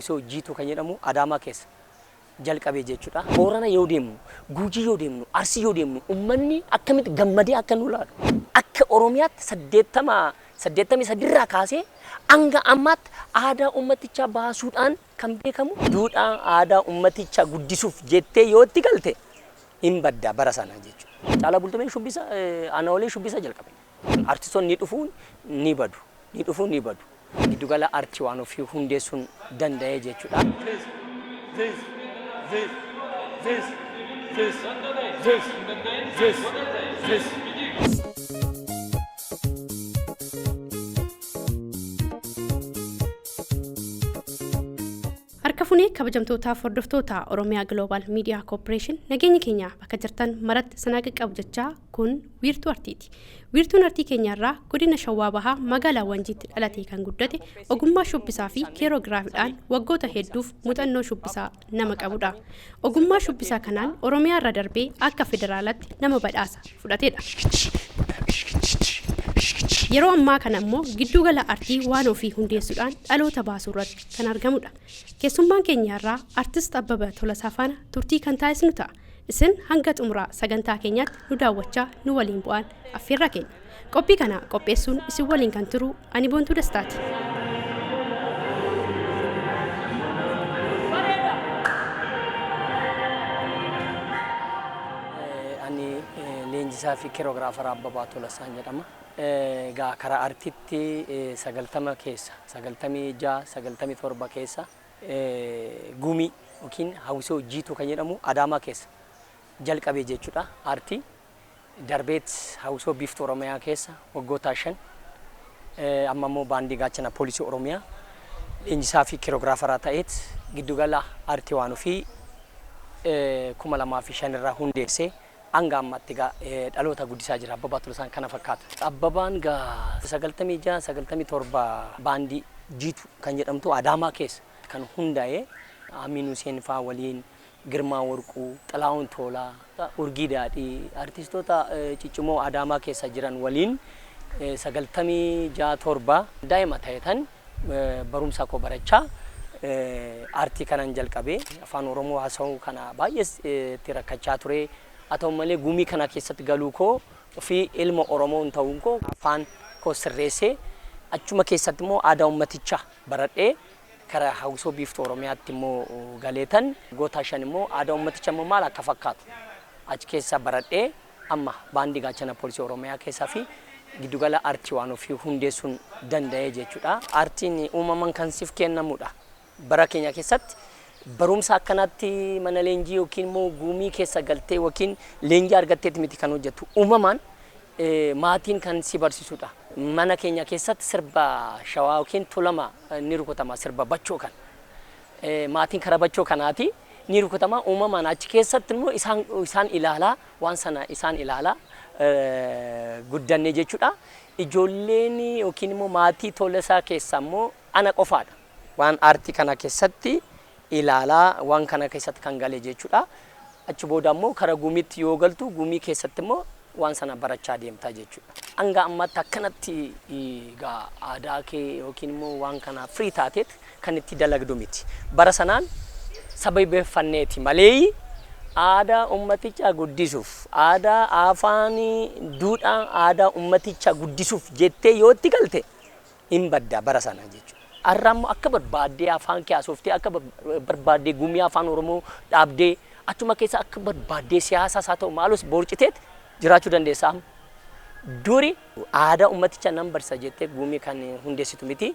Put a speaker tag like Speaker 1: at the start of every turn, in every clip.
Speaker 1: Hawwisoo Jiituu kan jedhamu Adaamaa keessa jalqabee jechuudha. Boorana yoo deemnu, Guujii yoo deemnu, Arsii yoo deemnu, uummanni akkamitti gammadee akka nu ilaalu. Akka Oromiyaatti 83rraa kaasee hanga ammaatti aadaa uummatichaa baasuudhaan kan beekamu, duudhaa aadaa uummatichaa guddisuuf jettee yoo itti galte hin badda bara sana jechuudha. Caalaa Bultumeen shubbisa, Anoolee shubbisa jalqabe. Artistoonni ni dhufuun ni badu, ni dhufuun ni badu. Giddugala artii waan ofii hundeessuun danda'e jechuudha.
Speaker 2: This, this, this, this, this, this, this, this.
Speaker 3: Harka funee kabajamtootaaf hordoftoota Oromiyaa Global Media Corporation, nageenya keenya bakka jirtan maratti sanaa qaqqabu jechaa, kun Wiirtuu Artiiti. Wiirtuun artii keenyaarraa godina Shawaa Bahaa magaalaa Wanjiitti dhalatee kan guddate, ogummaa shubbisaa fi keeroogiraafiidhaan waggoota hedduuf muuxannoo shubbisaa nama qabudha. Ogummaa shubbisaa kanaan Oromiyaa irra darbee akka federaalaatti nama badhaasa fudhatedha. Yeroo ammaa kana immoo giddugala artii waan ofii hundeessuudhaan dhaloota baasuu irratti kan argamudha. Keessummaan keenya irraa Artist Abbabaa Tolasaa faana turtii kan taasisnu ta'a. Isin hanga xumuraa sagantaa keenyaatti nu daawwachaa nu waliin bu'aan affeerraa keenya. Qophii kana qopheessuun isin waliin kan turu ani Boontuu Dastaati.
Speaker 1: Ani leenjisaa fi keeroogiraafara Abbabaa Tolasaan jedhama. Egaa karaa artiitti 90 keessa, 96, 97 keessa gumii yookiin Hawwisoo Jiituu kan jedhamu Adaamaa keessa jalqabee jechuudha. Aartii darbeet Hawwisoo Biiftuu Oromiyaa keessa waggoota 5, amma immoo baandii Gaachana Poolisii Oromiyaa leenjisaa fi keeroogiraafaraa ta'eet giddugala artii waan ofii 2005 irraa hundeessee hanga ammaatti egaa dhaloota guddisaa jira. Abbabaa Tolasaan kana fakkaata. Abbabaan gaa 96, 97 baandii Jiitu kan jedhamtu Adaamaa keessa kan hundaa'e, Amiin Huseen faa waliin, Girmaa Warquu, Xilaa'uun Toolaa, Urgii Daadhii, artistoota ciccimoo Adaamaa keessa jiran waliin 96, 7 daa'ima ta'etan barumsa koo barachaa aartii kanan jalqabe. Afaan Oromoo haasa'uu kana baay'ee itti rakkachaa ture. Haa ta'u malee, gumii kana keessatti galuu koo fi ilma Oromoo ta'uun koo afaan koo sirreessee, achuma keessatti immoo aadaa uummatichaa baradhee, karaa Hawwisoo Biiftuu Oromiyaatti immoo galeetan waggoota 5 immoo aadaa uummatichaa immoo maal akka fakkaatu achi keessa baradhee, amma baandii Gaachana Poolisii Oromiyaa keessaa fi giddugala artii waan ofii hundeessuun danda'e jechuudha. Aartiin uumamaan kan siif kennamudha. Bara keenya keessatti barumsa akkanaatti mana leenjii yookiin immoo gumii keessa galtee yookiin leenjii argatteeti miti kan hojjettu. Uumamaan maatiin kan si barsiisudha. Mana keenya keessatti sirba Shawaa yookiin Tulama ni rukutama, sirba bachoo kan. Maatiin karaa bachoo kanaati ni rukutama. Uumamaan achi keessatti immoo isaan ilaalaa, waan sana isaan ilaalaa guddanne jechuudha. Ijoolleen yookiin immoo maatii Tolasaa keessaa immoo ana qofaadha. Waan aartii kana keessatti ilaalaa waan kana keessatti kan gale jechuudha. Achi booda immoo karaa gumiitti yoo galtu, gumii keessatti immoo waan sana barachaa deemtaa jechuudha. Hanga ammaatti akkanatti egaa aadaa kee yookiin immoo waan kana firii taateet kan itti dalagdu miti. Bara sanaan sababeeffanneeti malee, aadaa uummatichaa guddisuuf, aadaa afaanii, duudhaa aadaa uummatichaa guddisuuf jettee yoo itti galte hin badda bara sana jechuudha. Har'a immoo akka barbaaddee afaan kee haasoftee, akka barbaaddee gumii afaan Oromoo dhaabdee, achuma keessa akka barbaaddee siyaasaas haa ta'u maalus boorciteet jiraachuu dandeessa amma. Duri aadaa uummatichaa nan barsiisa jettee gumii kan hundeessitu miti.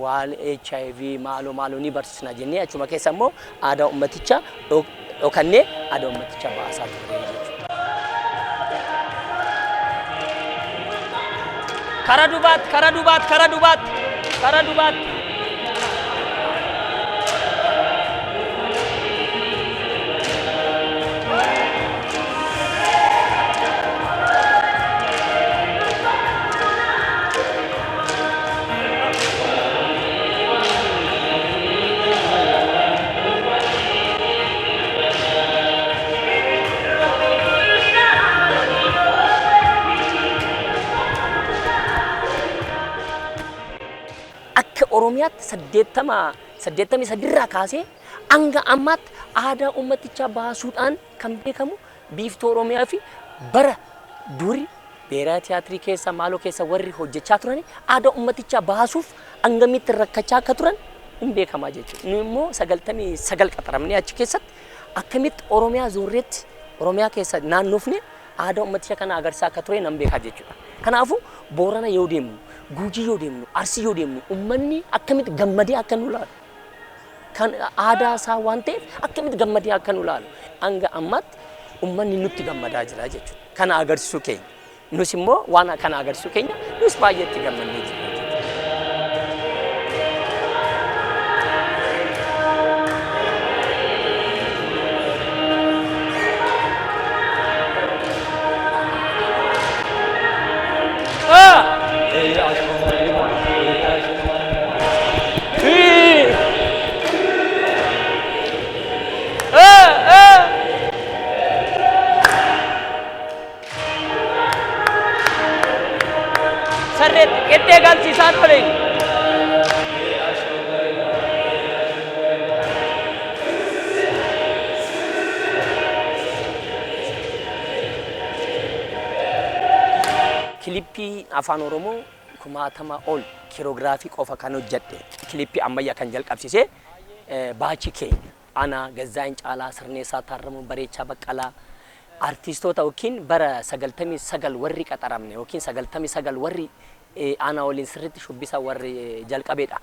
Speaker 1: Waan HIV maaloo maaloo ni barsiisna jennee achuma keessa immoo aadaa uummatichaa dhokannee aadaa uummatichaa baasaa turre jechuudha. Kara dubaatti, kara dubaatti, kara dubaatti, kara dubaatti. Akka Oromiyaatti 80, 83 irraa kaasee hanga ammaatti aadaa uummatichaa baasuudhaan kan beekamu Biiftuu Oromiyaa fi bara duri Beeraa Tiyaatirii keessa maaloo keessa warri hojjechaa turan aadaa uummatichaa baasuuf hangamitti rakkachaa akka turan hin beekamaa jechuudha. Nu immoo 99 qaxaramnee achi keessatti akkamitti Oromiyaa zoorreetti Oromiyaa keessa naannofne aadaa uummatichaa kana agarsiisaa akka ture nan beekaa jechuudha. Kanaafuu Boorana yoo deemnu, Gujii yoo deemnu, Arsii yoo deemnu uummanni akkamitti gammadee akka nu laalu kan aadaa isaa waan ta'eef akkamitti gammadee akka nu laalu hanga ammaatti uummanni nutti gammadaa jira jechuudha. Kana agarsiisuu keenya. Nus immoo waan kana agarsiisuu keenya nus baay'ee itti gammannee jirra jechuudha. Sarreetti qixxee galchiisaan oleen. Kilippii Afaan Oromoo kumaatama ol kiroogiraafii qofa kan hojjedhe kilippii ammayyaa kan jalqabsiise baachi keenya ana Gazzaayin Caalaa, Sirneessaa Taarramuu, Bareechaa Baqqalaa artiistoota yookiin bara 99 warri qaxaramne yookiin 99 warri ana waliin sirriitti shubbisa warri jalqabeedha.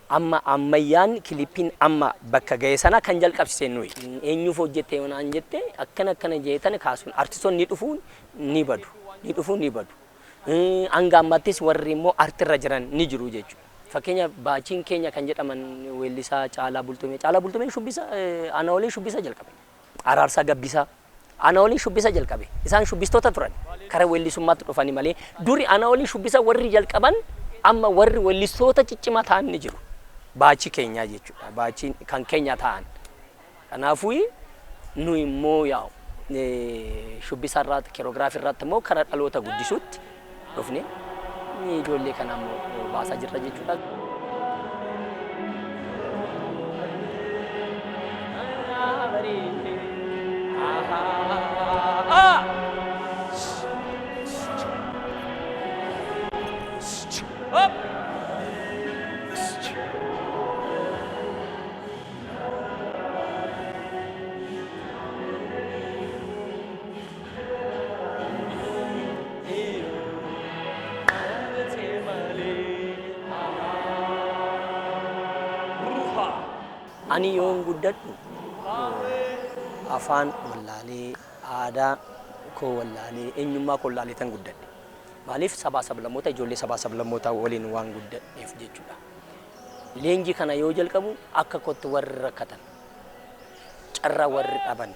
Speaker 1: Amma ammayyaan kilippiin amma bakka ga'e sana kan jalqabsiise nuyi. Eenyuuf hojjette yoo naan jette akkana akkana jeetan kaasuun artistoonni ni dhufuun ni badu. Ni dhufuun ni badu. Hanga ammaattis warri immoo artirra jiran ni jiru jechuudha. Fakkeenya baachiin keenya kan jedhaman weellisaa Caalaa Bultumee. Caalaa Bultumeen shubbisa ana waliin shubbisa jalqabe. Araarsaa Gabbisaa ana waliin shubbisa jalqabe. Isaan shubbistoota turan. Kara weellisummaatti dhufanii malee duri ana waliin shubbisa warri jalqaban amma warri weellistoota ciccimaa ta'an ni jiru. Baachii keenyaa jechuudha. Baachiin kan keenya ta'an. Kanaafuu nu immoo yaa'u shubbisa irratti kiroogiraafii irratti immoo kara dhaloota guddisuutti dhufne ijoollee kana immoo baasaa jirra jechuudha. Ani yoon guddadhu afaan wallaalee, aadaa koo wallaalee, eenyummaa koo wallaalee tan guddadhe. Maaliif sabaa sablammoota ijoollee sabaa sablammoota waliin waan guddadheef jechuudha. Leenjii kana yoo jalqabu akka kootti warri rakkatan, carraa warri dhaban,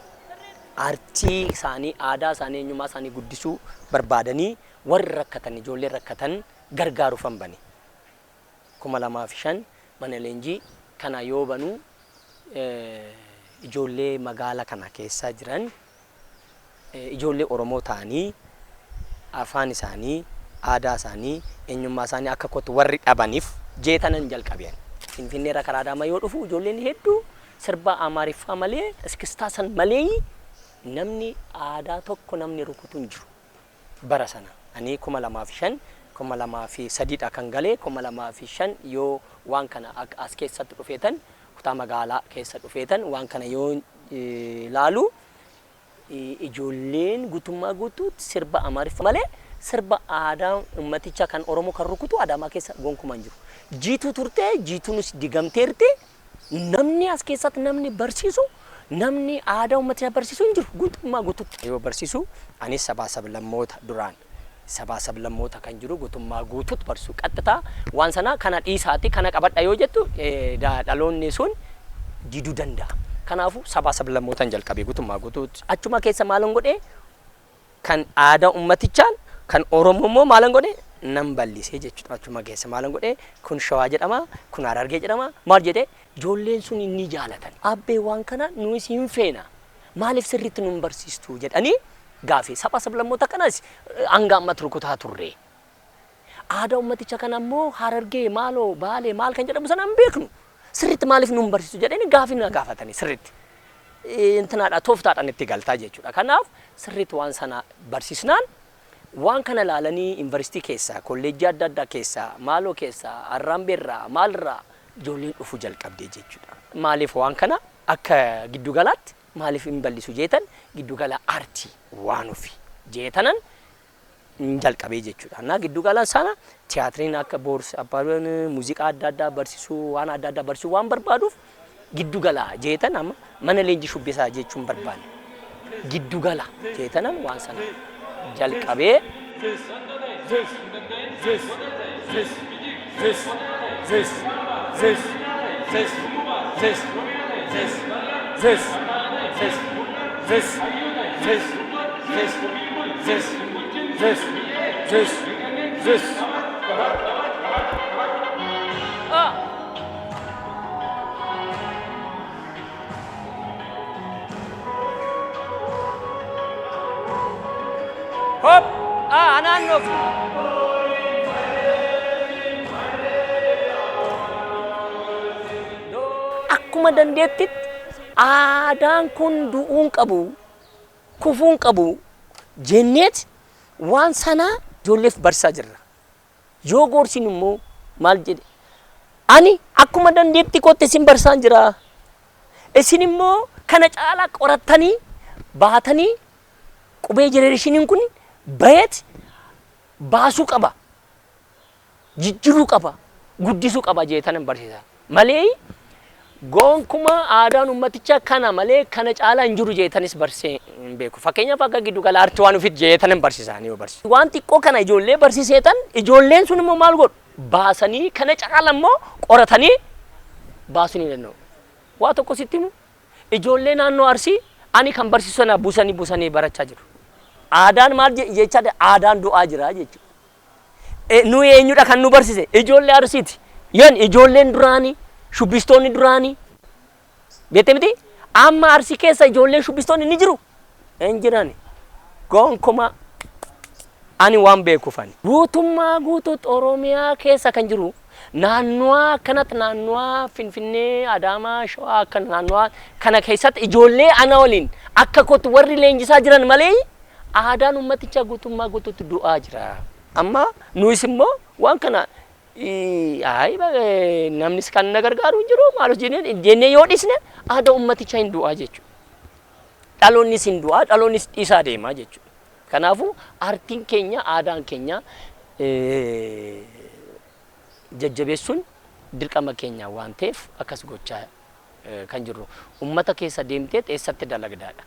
Speaker 1: aartii isaanii, aadaa isaanii, eenyummaa isaanii guddisuu barbaadanii warri rakkatan, ijoollee rakkatan gargaaruufan bane. 2005 mana leenjii kana yoo banuu ijoollee magaala kana keessa jiran ijoollee Oromoo ta'anii afaan isaanii, aadaa isaanii, eenyummaa isaanii akka kootti warri dhabaniif jeetanan jalqabean. Finfinneerra karaa Adaamaa yoo dhufu ijoolleen hedduu sirba Amaariffaa malee iskistaa san malee namni aadaa tokko namni rukutu hin jiru. Bara sana ani 2005 2003dha kan galee 2005 yoo waan kana as keessatti dhufeetan kutaa magaalaa keessa dhufeetan waan kana yoo laalu ijoolleen guutummaa guutuutti sirba Amaariffaa malee sirba aadaa uummatichaa kan Oromoo kan rukutu Adaamaa keessa gonkumaa hin jiru. Jiituu turte, jiituunis digamteerti. Namni as keessatti namni barsiisu, namni aadaa uummatichaa barsiisu hin jiru guutummaa guutuutti. Yoo barsiisu anis sabaa sablammoota duraan sabaa sablammoota kan jiru guutummaa guutuutti barsiisu qaxxitaa waan sana kana dhiisaati kana qabadha yoo jettu dhaloonni sun diduu danda'a. Kanaafuu sabaa sablammootaan jalqabee guutummaa guutuutti. Achuma keessa maalan godhee kan aadaa uummatichaan kan Oromoo immoo maalan godhee nan bal'isee jechuudha. Achuma keessa maalan godhee kun Shawaa jedhama, kun Harargee jedhama maal jedhee ijoolleen sun ni jaalatan. Abbee waan kana nuyi hin feena. Maaliif sirriitti nun barsiistu jedhanii gaafii saba sablammoota kanas hanga ammatti rukutaa turre. Aadaa uummaticha kana immoo Harargee maaloo Baalee maal kan jedhamu sana hin beeknu. Sirriitti maaliif nuun barsiisu jedhanii gaafii na gaafatanii sirriitti. Intinaadha tooftaadhaan itti galtaa jechuudha. Kanaaf sirriitti waan sana barsiisnaan waan kana ilaalanii yuunivarsiitii keessaa, kolleejjii adda addaa keessaa, maaloo keessaa, arraambeerraa, maalirraa ijoolleen dhufuu jalqabdee jechuudha. Maaliif waan kana akka giddugalaatti maaliif hin bal'isu jeetan giddugala aartii waan ofii jeetanan hin jalqabee jechuudha. Na giddugala sana tiyaatiriin akka boorsi abbaan muuziqaa adda addaa barsiisuu waan adda addaa barsiisuu waan barbaaduuf giddugala jeetan amma mana leenjii shubbisaa jechuun barbaanne. Giddugala jeetanan waan sana jalqabee
Speaker 2: This, this, this, this, this, this, this, this, this, this, this, this, this, this, this, this, this, this, this.
Speaker 1: Hop! Ah, naannoof. Akkuma dandeettitti aadaan kun du'uun qabu, kufuun qabu jenneet waan sana ijoolleef barsiisaa jirra. Yoo gorsin immoo maal jedhe? Ani akkuma dandeetti kootti isin barsiisaan jira. Isin immoo kana caalaa qorattanii baatanii qubee jenereeshiniin kun bayeet baasuu qaba. Jijjiiruu qaba. Guddisuu qaba jeetanan barsiisa. Malee gonkumaa aadaan uummatichaa kana malee kana caalaa hin jiru jeetanis barsiisee hin beeku. Fakkeenyaaf akka giddu gala aartii waan ofiit jeetanan barsiisanii yoo barsiisu. Waan xiqqoo kana ijoollee barsiiseetan ijoolleen sun immoo maal godhu? Baasanii kana caala immoo qoratanii baasuu ni danda'u. Waa tokko sitti himu ijoollee naannoo Arsii ani kan barsiisu sana buusanii buusanii barachaa jiru. Aadaan maal jechaa aadaan du'aa jira jechuudha. Nu eenyudha kan nu barsiise? Ijoollee Arsiiti. Yoon ijoolleen duraanii shubbistoonni duraanii beekte miti? Amma Arsii keessa ijoolleen shubbistoonni ni jiru. Hin jiran. Gonkumaa ani waan beekuuf ani. Guutummaa guutuutti Oromiyaa keessa kan jiru naannoo akkanatti naannoo Finfinnee, Adaamaa, Shawaa akkana naannoo kana keessatti ijoollee ana waliin akka kootti warri leenjisaa jiran malee aadaan uummatichaa guutummaa guutuutti du'aa jira. Amma nuyis immoo waan kana ayi namnis kan na gargaaru hin jiru maal jennee yoo dhisne aadaa uummatichaa hin du'aa jechuudha. Dhaloonnis hin du'aa, dhaloonnis dhiisaa deemaa jechuudha. Kanaafuu aartiin keenya aadaan keenya jajjabeessuun dirqama keenya waan ta'eef akkas gochaa kan jirru. Uummata keessa deemtee eessatti dalagdaadha.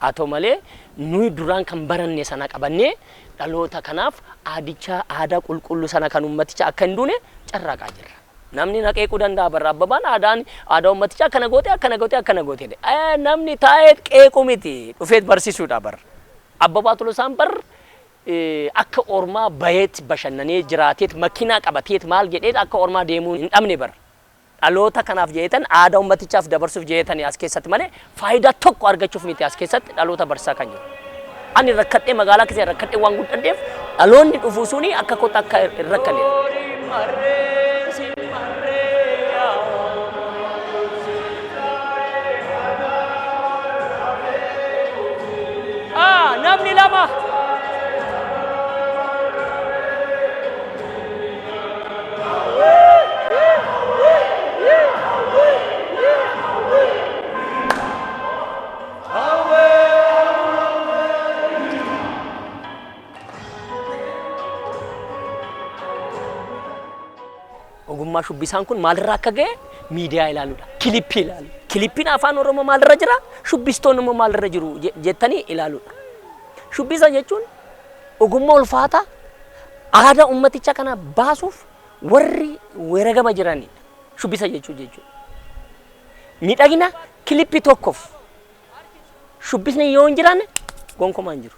Speaker 1: Haa ta'u malee nuyi duraan kan baranne sana qabannee dhaloota kanaaf aadicha aadaa qulqulluu sana kan uummatichaa akka hin duune carraaqaa jirra. Namni na qeequu danda'a barra Abbabaan aadaan aadaa uummatichaa akkana goote akkana goote akkana goote. Namni taa'ee qeequ miti dhufeet barsiisuudha barra. Abbabaa Tolosaan bar akka ormaa bayeet bashannanee jiraateet makiinaa qabateet maal jedheet akka ormaa deemuu hin dhabne bar. Dhaloota kanaaf jeetan aadaa uummatichaaf dabarsuuf jeetanii as keessatti malee faayidaa tokko argachuuf miti as keessatti dhaloota barsiisaa kan jiru. Ani rakkadhee magaalaa keessa rakkadhee waan guddadheef dhaloonni dhufuu suni akka kootti akka hin rakkanne. Namni lama. Ogummaa shubbisaan kun maalirraa akka ga'e miidiyaa ilaaluudha. Kilippii ilaalu. Kilippiin afaan Oromoo maalirra jira? Shubbistoonni immoo maalirra jiru jettanii ilaaluudha. Shubbisa jechuun ogummaa ulfaataa aadaa uummatichaa kana baasuuf warri weeragama jiranidha. Shubbisa jechuun jechuudha. Miidhagina kilippii tokkoof shubbisni yoo hin jiraanne gonkumaa hin jiru.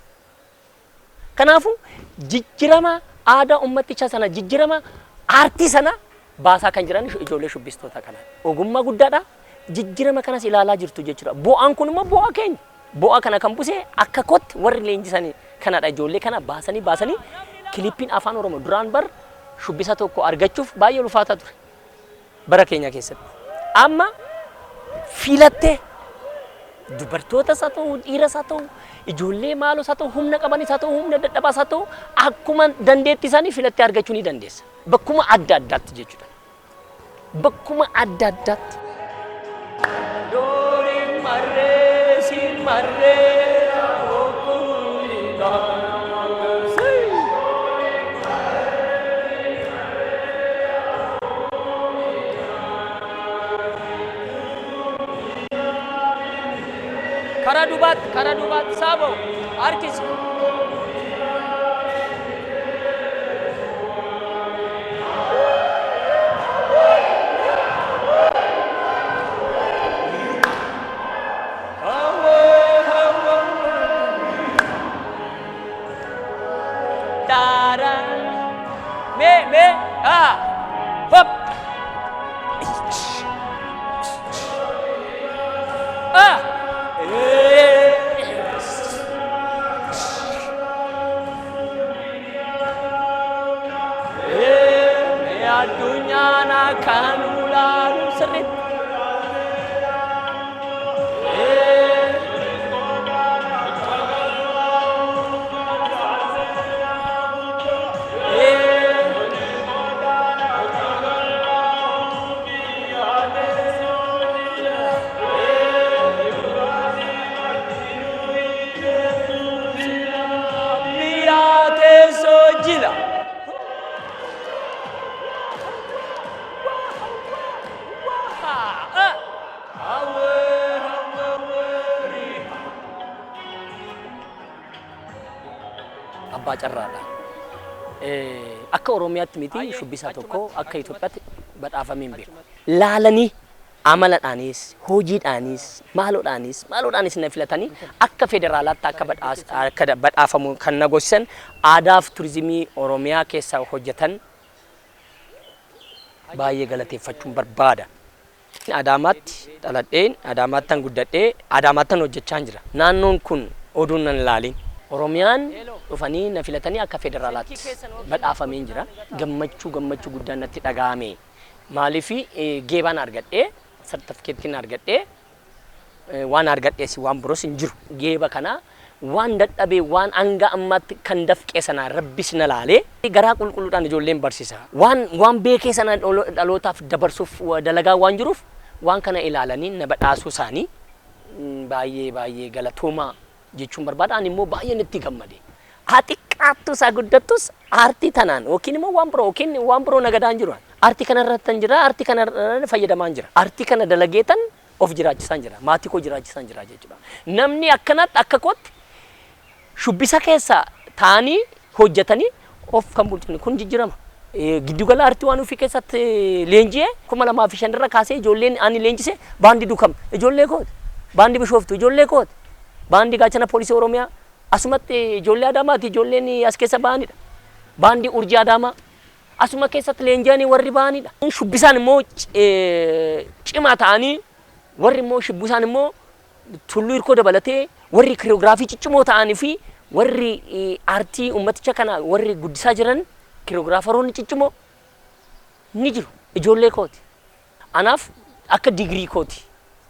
Speaker 1: Kanaafuu jijjiirama aadaa uummatichaa sana jijjiirama aartii sana baasaa kan jiran ijoollee shubbistoota kana. Ogummaa guddaadha. Jijjiirama kanas ilaalaa jirtu jechuudha. Bu'aan kun immoo bu'aa keenya. Bu'aa kana kan buuse akka kootti warri leenjisanii kanadha. Ijoollee kana baasanii baasanii kilippiin afaan Oromoo duraan bar shubbisa tokko argachuuf baay'ee ulfaataa ture. Bara keenya keessatti. Amma filattee dubartootas haa ta'u, dhiiras haa ta'u, ijoollee maalos haa ta'u, humna qabanis haa ta'u, humna dadhabaas haa ta'u, akkuma dandeettii isaanii filattee argachuu ni dandeessa. Bakkuma adda addaatti jechuudha. Bakkuma adda addaatti. Doori marree si marree. Karaa duubaatti, karaa duubaatti, saaboo, harkisi. Tara. Me, me, ah, hop. Ah. Eh. Eh, addunyaan akkaan ulaalu sirriitti. Eh. Eh. Biyya teessoo jila. Abbaa carraadha. Akka Oromiyaatti miti shubbisaa tokko akka Itoophiyaatti badhaafamee hin beeku. Laalanii amaladhaanis, hojiidhaanis, maaloodhaanis, maaloodhaanis na filatanii akka federaalaatti akka akka badhaafamu kan na goosisan aadaaf turizimii Oromiyaa keessa hojjetan baay'ee galateeffachuun barbaada. Adaamaatti dhaladheen, Adaamaattan guddadhee, Adaamaattan hojjechaa jira. Naannoon kun oduun nan laalin. Oromiyaan dhufanii na filatanii akka federaalaatti badhaafameen jira. Gammachuu gammachuu guddaan natti dhaga'ame. Maaliif geebaan argadhee, sartifikeettiin argadhee, waan argadhees waan biroos hin jiru. Geeba kana waan dadhabee waan hanga ammaatti kan dafqee sanaa rabbis na laalee garaa qulqulluudhaan ijoolleen barsiisa. Waan waan beekee sana dhalootaaf dabarsuuf dalagaa waan jiruuf waan kana ilaalanii na badhaasuu isaanii baay'ee baay'ee galatoomaa jechuun barbaada. Ani immoo baay'ee natti gammade. Haa xiqqaattus haa guddattus aartii tanaan yookiin immoo waan biroo yookiin waan biroo nagadaan jiru. Aartii kana irratti jira, aartii kana irra fayyadamaan jira. Aartii kana dalageetan of jiraachisaan jira, maatii koo jiraachisaan jira jechuudha. Namni akkanatti akka kootti shubbisa keessa taa'anii hojjetanii of kan bulchan kun jijjiirama. Giddugala aartii waan ofii keessatti leenji'ee 2005 irra kaasee ijoolleen ani leenjise baandii Dukam ijoollee kooti. Baandii Bishooftuu ijoollee kooti. Baandii Gaachana Poolisii Oromiyaa asumatti ijoollee Adaamaati ijoolleen as keessa ba'anidha. Baandii Urjii Adaamaa asuma keessatti leenji'anii warri ba'anidha. Shubbisaan immoo cimaa ta'anii warri immoo shubbisaan immoo Tulluu Hirkoo dabalatee warri kiroogiraafii ciccimoo ta'anii fi warri aartii uummaticha kana warri guddisaa jiran kiroogiraafaroonni ciccimoo ni jiru. Ijoollee kooti. Anaaf akka digirii kooti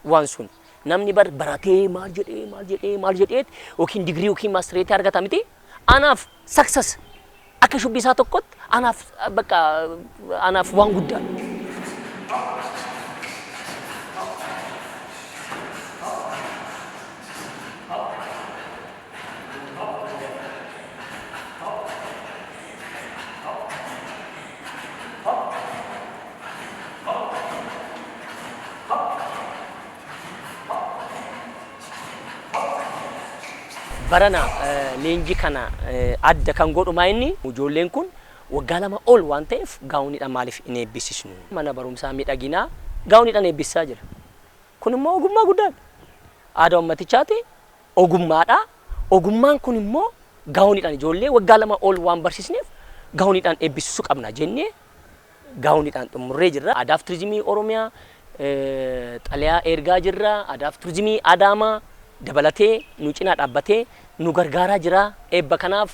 Speaker 1: waan sun. Namni bar baratee maal jedhee maal jedhee maal jedhee yookiin digirii yookiin maastireetii argata miti. Anaaf success akka shubbisaa tokkotti anaaf bakka anaaf waan guddaadha. Barana leenjii kana adda kan godhu maa inni ijoolleen kun waggaa 2 ol waan ta'eef gaawuniidhaan maaliif hin eebbisisnu? Mana barumsaa miidhaginaa gaawuniidhaan eebbisisaa jira. Kun immoo ogummaa guddaadha. Aadaa ummatichaati, ogummaadha. Ogummaan kun immoo gaawuniidhaan ijoollee waggaa 2 ol waan barsiisneef gaawuniidhaan eebbisisuu qabna jennee gaawuniidhaan xumurree jirra. Aadaaf Turizimii Oromiyaa xalayaa ergaa jirra. Aadaaf Turizimii Adaamaa dabalatee nu cinaa dhaabbatee nu gargaaraa jira. Eebba kanaaf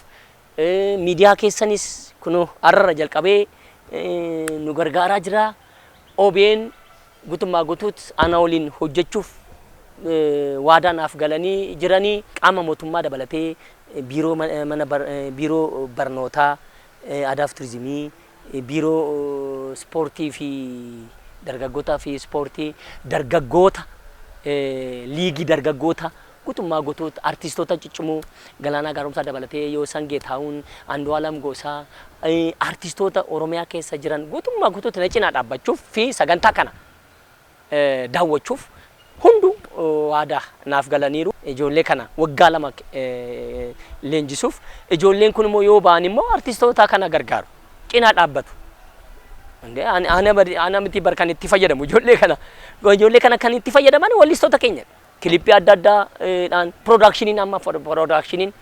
Speaker 1: miidiyaa keessanis kunoo har'arra jalqabee nu gargaaraa jira. OBN guutummaa guutuutti ana waliin hojjechuuf waadaa naaf galanii jiranii, qaama mootummaa dabalatee biiroo mana biiroo barnootaa, aadaa fi turizimii, biiroo ispoortii fi dargaggootaa fi ispoortii dargaggoota, liigii dargaggoota, guutummaa guutuutti artistoota ciccimoo Galaanaa Gaaromsaa dabalatee, yoo Sangee taa'uun Andu'aalam Gosaa, artistoota Oromiyaa keessa jiran guutummaa guutuutti na cinaa dhaabbachuuf fi sagantaa kana daawwachuuf hundu waadaa naaf galaniiru. Ijoollee kana waggaa 2 leenjisuuf, ijoolleen kun immoo yoo ba'an immoo artistoota kana gargaaru, cinaa dhaabbatu. Ana miti bar kan itti fayyadamu ijoollee kana. Ijoollee kana kan itti fayyadaman wallistoota keenya. Kilippii adda addaadhaan productioniin, amma productioniin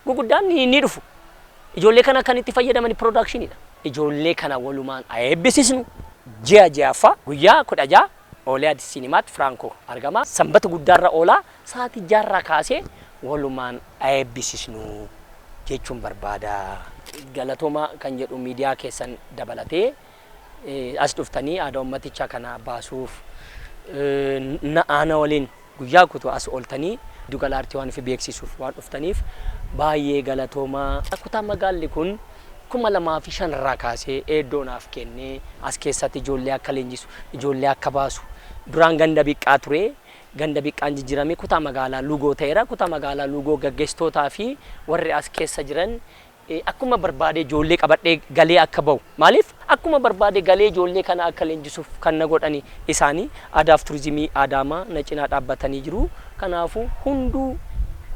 Speaker 1: guguddaan ni dhufu. Ijoollee kana kan itti fayyadaman productioniidha. Ijoollee kana walumaan eebbisiisnu. Ji'a ji'affaa guyyaa 16 Ooliyaad Siinimaatti Firankoo argama. Sanbata guddaarra oolaa, sa'aatii jaarraa kaasee walumaan eebbisiisnu jechuun barbaada. Galatooma kan jedhu miidiyaa keessan dabalatee as dhuftanii aadaa uummatichaa kana baasuuf ana waliin guyyaa guutuu as ooltanii giddugala aartii waan fi beeksisuuf waan dhuftaniif baay'ee galatoomaa. Kutaa magaalli kun 2005 irraa kaasee iddoo naaf kennee as keessatti ijoollee akka leenjisu, ijoollee akka baasu. Duraan ganda biqqaa ture. Ganda biqqaan jijjiiramee kutaa magaalaa Lugoo ta'eera. Kutaa magaalaa Lugoo gaggeessitootaa fi warri as keessa jiran akkuma barbaade ijoollee qabadhee galee akka bahu. Maaliif akkuma barbaade galee ijoollee kana akka leenjisuuf kan na godhani isaanii aadaaf turizimii Adaamaa na cinaa dhaabbatanii jiru. Kanaafuu hunduu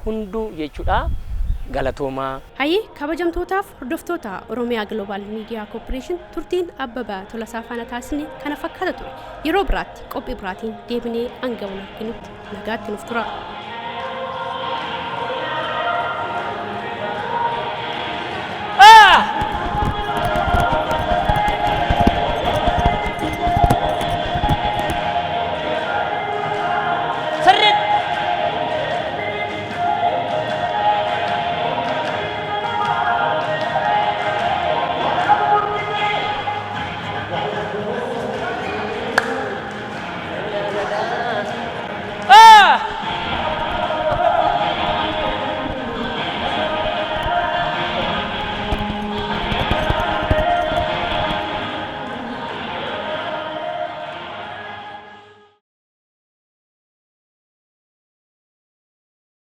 Speaker 1: hunduu jechuudha galatoomaa.
Speaker 3: Hayyee, kabajamtootaaf hordoftoota Oromiyaa Global Media Corporation, turtiin Abbabaa Tolasaa faana taasisne kana fakkaata ture. Yeroo biraatti qophii biraatiin deebinee hanga wal arginutti nagaatti nuuf tura.